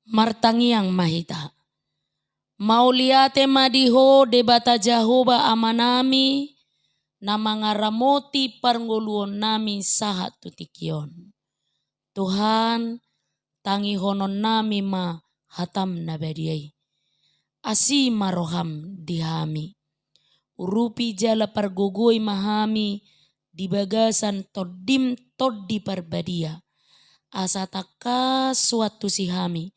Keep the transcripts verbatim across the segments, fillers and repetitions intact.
Martangiang ma hita. Mauliate ma di Ho Debata Jahowa Amanami, na mangaramoti parngoluonnami sahat tu tingki on. Tuhan, tangihononnami ma hataM na badia i. Asi ma rohaM di hami. Urupi jala pargogoi ma hami di bagasan TondiM Tondi Parbadia. Asa tangkas huantusi hami,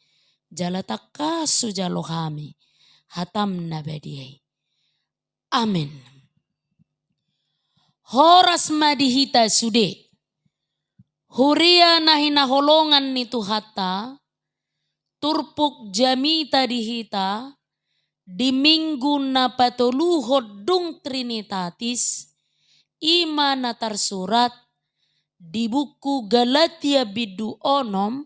jala tangkas hujalo hami hataM na badia i. Amen. Horas ma di hita sude. Huria na hinaholongan ni Tuhanta, turpuk jamita di hita, di Minggu na patoluhon dung Trinitatis, i ma na tarsurat di buku Galatia bindu onom,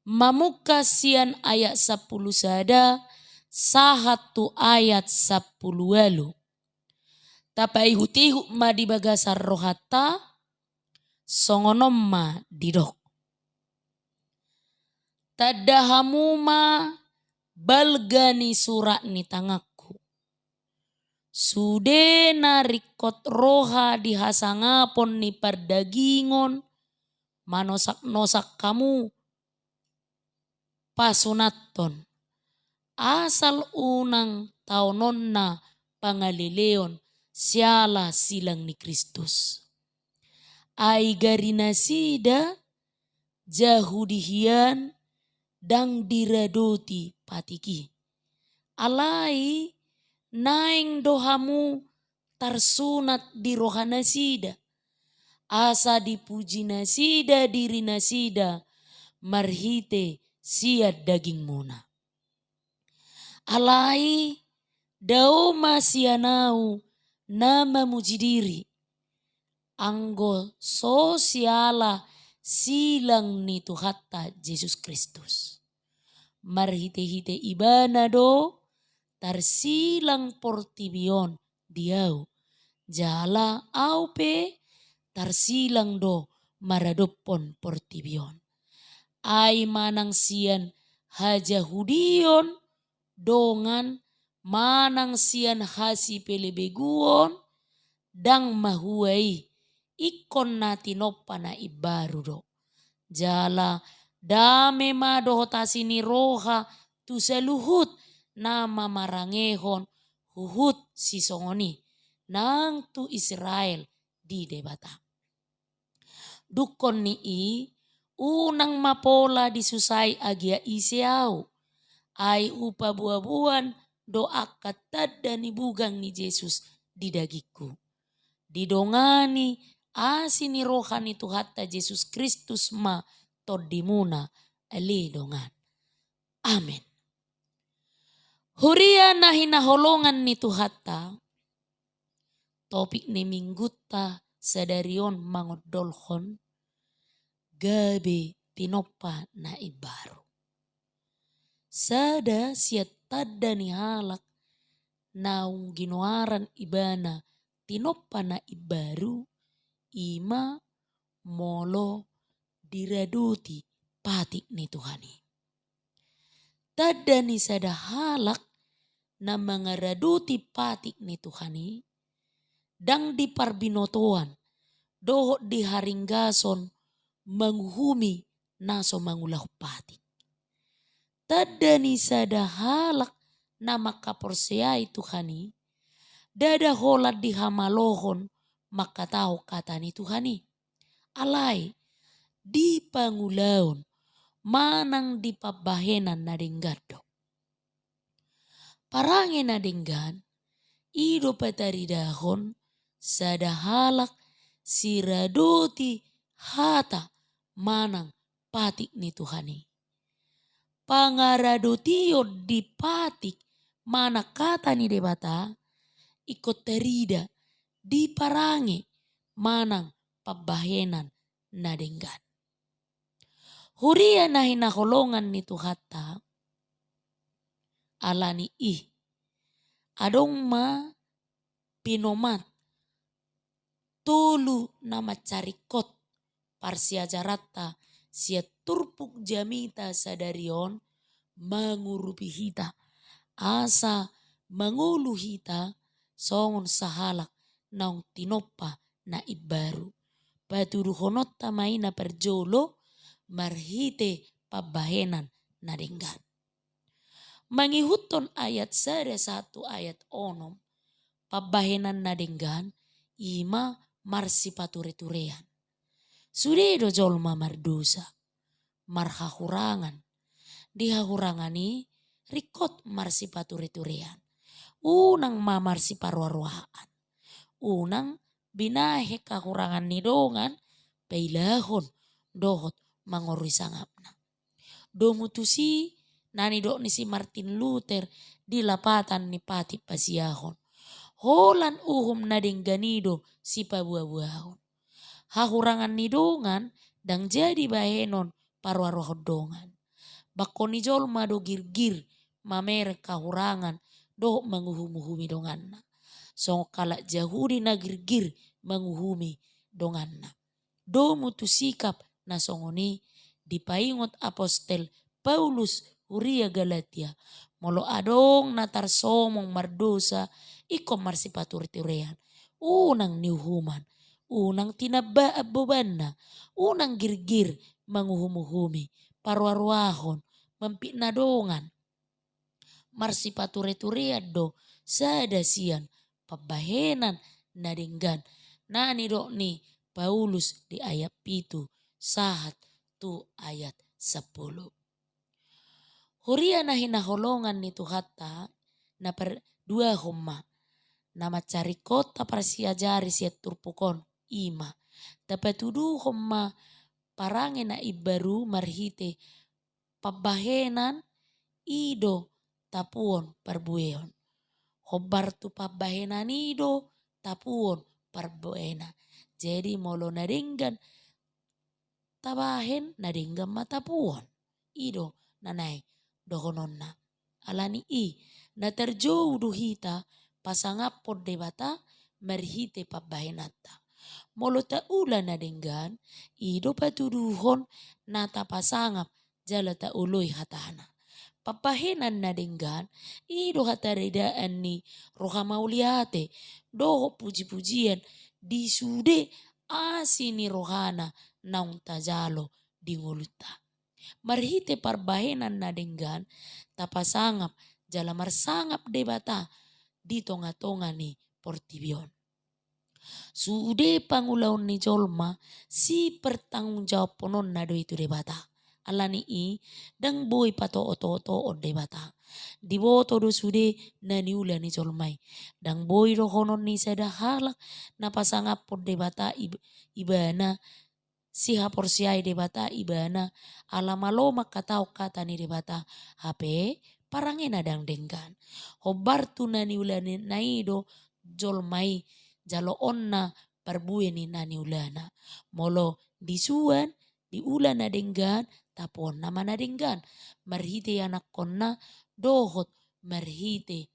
mamungka sian ayat sampulu sada sahat tu ayat sampulu ualu. Tapaihutihut ma di bagasan rohanta, songon on ma didok. Tanda hamu ma balga ni surat ni tanganku. Sude na ringkot roha di hasangapon ni pardagingon, manosaknosak hamu pasunathon, asal unang taononna pangaleleon siala silang ni Kristus. Ai gari nasida Jahudi hian ndang diradoti patik i. Alai naeng do hamu tarsunat di roha nasida, asa dipuji nasida diri nasida marhite sian dagingmuna. Alai dao ma sian ahu na mamuji diri, anggo so siala silang ni Tuhanta Jesus Kristus. Marhitehite Ibana do tarsilang portibi on di ahu, jala ahu pe tarsilang do maradophon portibi on. Ai manang sian hajahudion dongan, manang sian hasipelebeguon, ndang mahua i, ingkon na tinompa na imbaru do. Jala dame ma dohot asi ni roha tu saluhut na mamarangehon huhut sisongon i, nang tu Israel di Debata. Dungkon ni i, unang ma pola disusai agia ise ahu, ai hupaboaboan do angka tanda ni bugang ni Jesus di dagingku. Didongani asi ni roha ni Tuhanta Jesus Kristus ma tondimuna, ale dongan. Amen. Huria na hinaholongan ni Tuhanta, topik ni minggunta sadari on mangondolhon gabe tinompa na imbaru. Sada sian tanda ni halak naung ginoaran ibana tinompa na imbaru, i ma molo diradoti patik ni Tuhan i. Tanda ni sada halak na mangaradoti patik ni Tuhan i, ndang di parbinotoan dohot di haringgason manguhumi na so mangulahon patik. Tanda ni sada halak na mangkaporseai Tuhan i, ndada holan di hamalohon mangkatahon hata ni Tuhan i. Alai di pangulaon manang di pambahenan na denggan do. Parange na denggan, i do pataridahon sada halak siradoti hata manang patik ni Tuhan i. Pangaradotion di patik manang hata ni Debata, ingkon tarida di parange manang pambahenan na denggan. Huria na hinaholongan ni Tuhanta, ala ni i, adong ma pinomat tolu na mansai ringkot parsiajaranta sian turpuk jamita sadari on, mangurupi hita, asa mangolu hita songon sahalak naung tinompa na imbaru. Patuduhononta ma i na parjolo marhite pambahenan na denggan. Mangihuthon ayat sada sahat tu ayat onom, pambahenan na denggan i ma marsipatureturean. Sude do jolma mardosa, marhahurangan. Di hahurangan i ringkot marsipatureturean. Unang ma marsiparuaruaan. Unang binahen hahurangan ni dongan pailahon dohot mangorui sangapna. Domu tusi na nidok ni si Martin Luther di lapatan ni patik pasiahon. Holan uhum na denggan i do sipabuabuahon. Hahurangan ni dongan ndang jadi bahenon paruaruahon dongan. Bangko ni jolma do girgir mamereng hahurangan dohot manguhumuhumi donganna. Songon halak Jahudi na girgir manguhumi donganna. Domu tu sikap na songon i dipaingot apostel Paulus huria Galatia. Molo adong na tarsomong mardosa, ingkon marsipatureturean. Unang niuhuman, unang tinambaan bobanna, unang girgir manguhumuhumi, paruaruahon, mampitnah dongan. Marsipatureturean do sada sian pambahenan na denggan na nidok ni Paulus di ayat pitu sahat tu ayat sampulu. Huria na hinaholongan ni Tuhanta, na parduahon ma na mansai ringkot taparsiajari sian turpuk on, i ma tapatuduhon ma parange na imbaru marhite pambahenan i do tapuon parbueon. Hombar tu pambahenan i do tapuon parbuena. Jadi molo na denggan tabahen, na denggan ma tapuon. I do na naeng dohononna. Alani i na tarjou do hita pasangaphon Debata marhite pambahenanta. Molo taula na denggan, i do patuduhon na tapasangap jala taoloi hatana. Pambahenan na denggan i do hataridaan ni roha mauliate dohot pujipujian di sude asi ni rohana naung tajalo di ngolunta. Marhite pambahenan na denggan tapasangap jala marsangap Debata di tongatonga ni portibi on. Sude pangulaon ni jolma sipertanggungjawabhononna do i tu Debata. Alani i ndang boi patoototoon Debata. Diboto do sude na niula ni jolma i. Ndang boi dohonon ni sada halak na pasangaphon Debata ib-, ibana, sihaporseai Debata ibana, ala malo mangkatahon hata ni Debata, hape parangena ndang denggan. Hombar tu na niulana i do jolma i jaloonna parbue ni na niulana. Molo disuan, diula na denggan, tapuonna ma na denggan marhite ianakhonna dohot marhite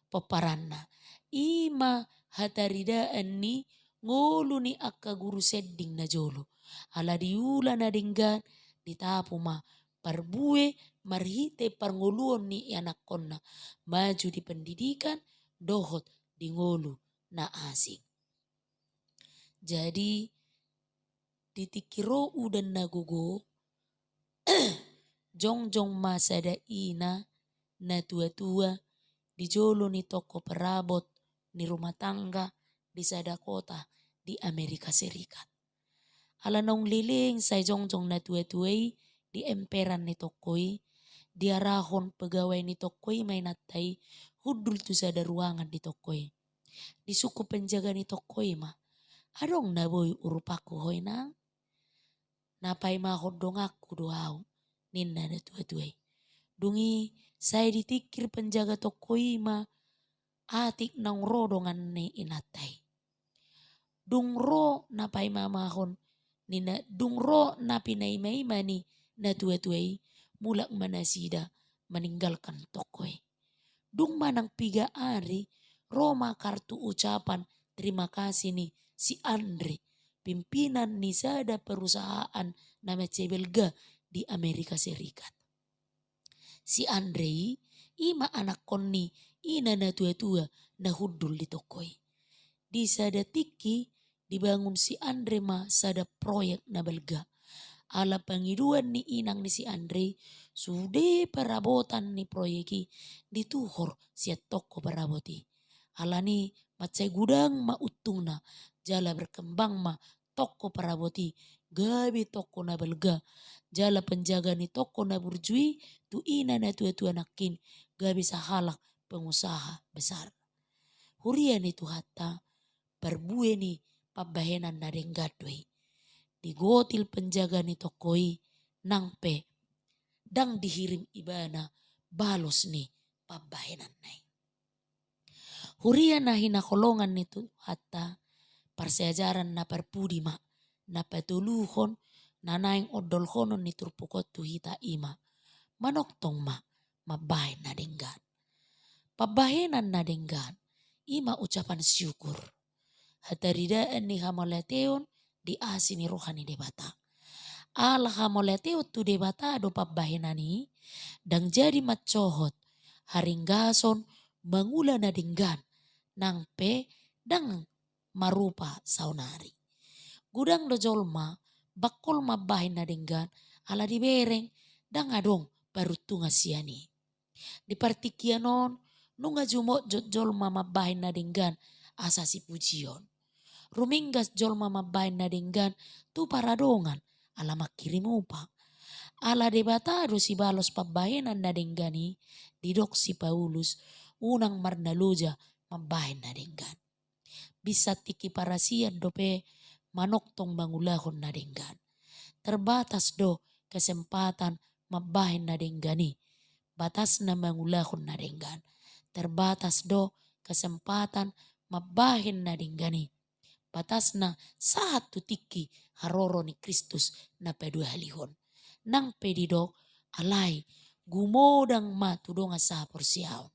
pomparanna. I ma hataridaan ni ngolu ni angka guru sending na jolo. Ala diula na denggan, ditapu ma parbue marhite parngoluon ni ianakhonna maju di pendidikan dohot di ngolu na asing. Jadi, di tingki ro udan na gogo, jongjong ma sada ina na tuatua di jolo ni toko perabot ni rumah tangga di sada kota di Amerika Serikat. Ala naung leleng sai jongjong na tuatua i di emperan ni toko i, diarahon pegawai ni toko i ma inanta i hundul tu sada ruangan di toko i. Disungkun penjaga ni toko i ma, "Adong na boi urupanku ho inang? Na paimahon donganku do ahu," ninna na tuatua i. Dung i sai ditingkir penjaga toko i ma atik naung ro dongan ni inanta i. Dung ro na paimamahon ni na, dung ro na pinaimaima ni na tuatua i, mulak ma nasida meninggalkan toko i. Dung manang piga ari, ro ma kartu ucapan terima kasih ni si Andre, pimpinan ni sada perusahaan na mansai balga di Amerika Serikat. Si Andre i, i ma anakkon ni ina na tua-tua na hundul di tongko i. Di sada tingki dibangun si Andre ma sada proyek na balga. Ala pangidoan ni inang ni si Andre i, sude parabotan ni proyek i dituhor sian tongko parabot i. Alani i mansai godang ma untungna, jala berkembang ma tongko parabot i gabe tongko na balga, jala penjaga ni tongko na burju i tu ina na tua-tua nangkin gabe sahalak pengusaha besar. Huria ni Tuhanta, parbue ni pambahenan na denggan do i. Digotil penjaga ni tongko i, nang pe ndang dihirim ibana balos ni pambahenanna i. Huria na hinaholongan ni Tuhanta, parsiajaran na parpudi ma na patoluhon na naeng ondolhonon ni turpuk on tu hita i ma: Manongtong ma mambahen na denggan. Pambahenan na denggan i ma ucapan syukur, hataridaan ni hamauliateon di asi ni roha ni Debata. Ala hamauliateon tu Debata do pambahenan i, ndang jadi mansohot haringgason mangula na denggan, nang pe ndang marupa saonari. Godang do jolma bangkol mambahen na denggan, ala dibereng ndang adong paruntungan sian i. Di partingkian on, nunga jumotjot jolma mambahen na denggan asa sipujion. Ruminggas jolma mambahen na denggan tu paradongan ala mangkirim upa. Ala Debata do sibalos pambahenan na denggan i, didok si Paulus, unang marnaloja mambahen na denggan. Binsan tingki parasian dope manongtong mangulahon na denggan. Terbatas do kesempatan mambahen na denggan i. Batasna mangulahon na denggan. Terbatas do kesempatan mambahen na denggan i. Batasna sahat tu tingki haroro ni Kristus na paduahalihon. Nang pe didok, alai gumodang ma tu dongan sahaporseaon.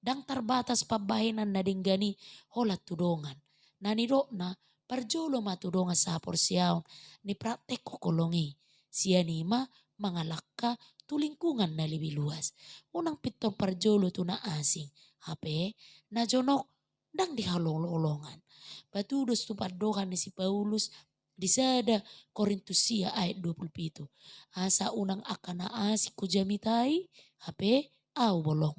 Ndang tarbatas pambahenan na denggan i holan tu dongan. Na nidokna, parjolo ma tu dongan sahaporseaon nipraktekhon holong i. Sian i ma mangalangka tu lingkungan na lebih luas. Unang pintor parjolo tu na asing, hape na jonok ndang dihaholongan. Patudos tu pandohan ni si Paulus di sada Korintus sia ayat dua pulu pitu. Asa unang angka na asing hujamitai, hape au bolong.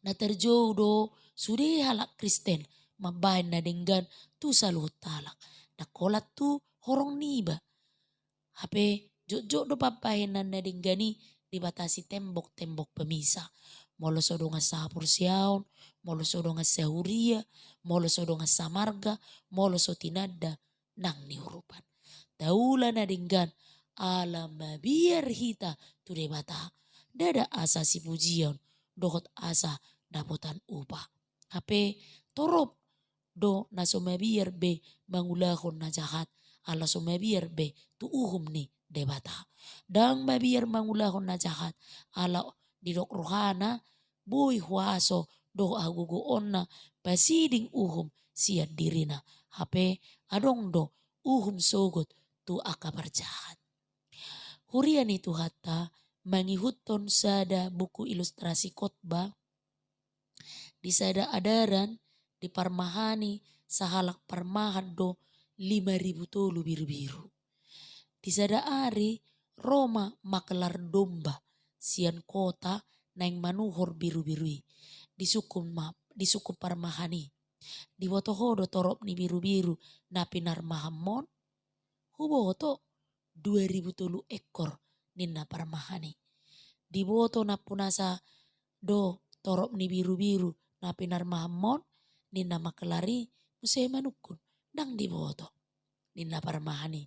Na tarjou do sude halak Kristen mambahen na denggan tu saluhut halak, ndang holan tu horong niba. Hape jotjot do pambahenan na denggan i dibatasi tembok-tembok pemisah. Molo so dongan sahaporseaon, molo so dongan sahuria, molo so dongan samarga, molo so tinanda nang niurupan. Taula na denggan ala mabiar hita tu Debata. Ndada asa sipujion dohot asa dapotan upa. Hape torop do na so mabiar be mangulahon na jahat, ala so mabiar be tu uhum ni Debata. Ndang mabiar mangulahon na jahat, ala didok rohana boi huaso dohot hagogoonna pasiding uhum sian dirina. Hape adong do uhum sogot tu angka parjahat. Huria ni Tuhanta, mangihuthon sada buku ilustrasi khotbah, di sada adaran diparmahani sahalak parmahan do lima ribu tolu birubiru. Di sada ari ro ma makelar domba sian kota naeng manuhor birubiru i. Disungkun ma, disungkun parmahan i: Diboto ho do torop ni birubiru na pinarmahanmon? Huboto, dua ribu tolu ekor, ninna parmahan i. Diboto nampunasa do torop ni birubiru na pinarmahanmon? Ninna makelar i muse manungkun: Ndang diboto, ninna parmahan i.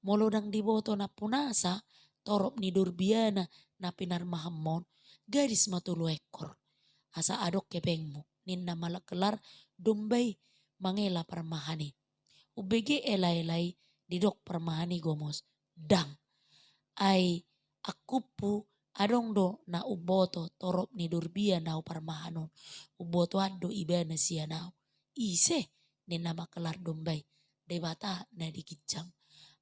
Molo ndang diboto nampunasa torop ni dorbiana na pinarmahanmon, gadis ma tolu ekor. Asa adong hepengmu, ninna makelar domba i mangela parmahan i. Umbege elaela i, didok parmahan i gomos: Ndang. Ai angkuphu adong do na umboto torop ni dorbia na huparmahan on. Umboto an do ibana sian ahu. Ise? Ninna makelar domba i: Debata na di ginjang.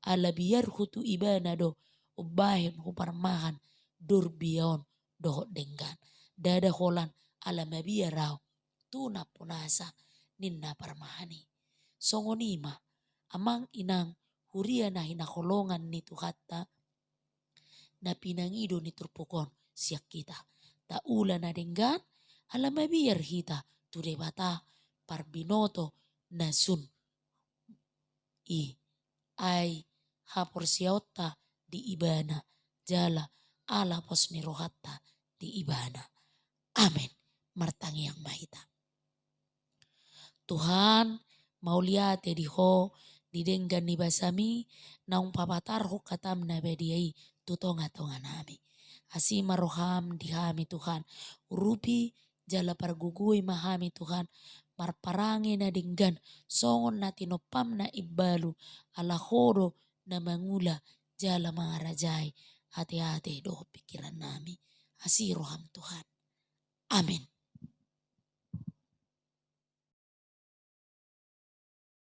Ala biarhu tu ibana do umbahen huparmahan dorbia on dohot denggan. Ndada holan ala mabiar ahu tu nampunasa, ninna parmahan i. Songon i ma, amang inang huria na hinaholongan ni Tuhanta, na pinangido ni turpuk on sian hita. Taula na denggan, ala mabiar hita tu Debata parbinoto na sun i. Ai haporseaonta di Ibana, jala ala pos ni rohanta di Ibana. Amen. Martangiang ma hita. Tuhan, mauliate di Ho, di denggan ni basaMi, naung papatarhon hataM na badia i tu tonga-tonga nami. Asi ma rohaM di hami, Tuhan, urupi jala pargogoi ma hami, Tuhan, marparange na denggan, songon na tinompaM na imbalu, ala Ho do na mangula jala mangarajai ateate dohot pingkiran nami. Asi rohaM, Tuhan. Amen.